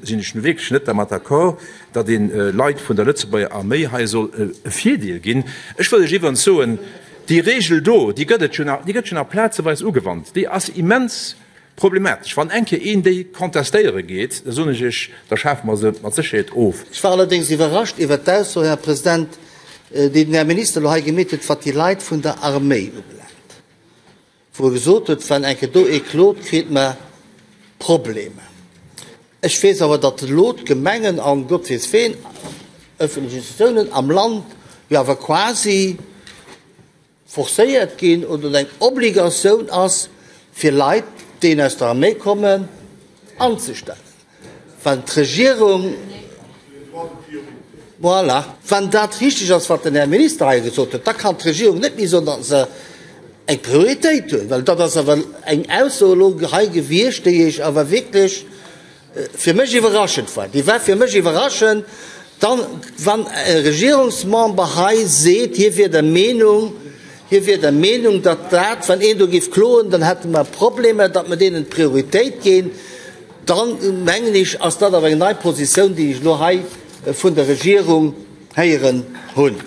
sinn ech nu wierklech net dermat d'accord, datt ee Leit vun der Lëtzebuerger Arméi hei soll e Virdeel ginn. Ech wëll lech iwwerens soen, déi Regel do, déi gëtt et schonn, déi gëtt schonn a plazeweis ugewannt. Déi ass immens problematesch. Wann eng Kéier een déi contestéiere geet, da soen ech Iech, da schafe mer se mat Sécherheet of. Ech war allerdéngs iwwerrascht iwwert d'Ausso, Här President, déi den Här Minister elo hei gemeet huet, wat déi Leit vun der Arméi ubelaangt. Wou e gesot huet, wann eng Kéier do ee klot, kritt mer Problemer. Ech weess awer, datt elo d'Gemengen an Gott weess ween, öffentlech Institutiounen am Land jo awer quasi forcéiert ginn oder et eng Obligatioun ass, fir Leit, déi aus der Arméi kommen, anzestellen. Wann d'Regierung, voilà, wann dat richtig ass, wat den Här Minister hei gesot huet, da kann d'Regierung net méi soen, datt se eng Prioritéit hunn, well dat ass awer eng Ausso elo hei gewiescht, déi ech awer wierklech fir mech iwwerraschend war. Déi war fir mech iwwerraschend, dann, wann e Regierungsmember hei seet, hie wier der Meenung, hie wier der Meenung, datt dat, wann een do géif kloen, dann hätte mer Problemer, datt mer deenen d'Prioritéit ginn. Dann, mengen ech, ass dat awer eng nei Positioun, déi ech elo hei vun der Regierung héieren hunn.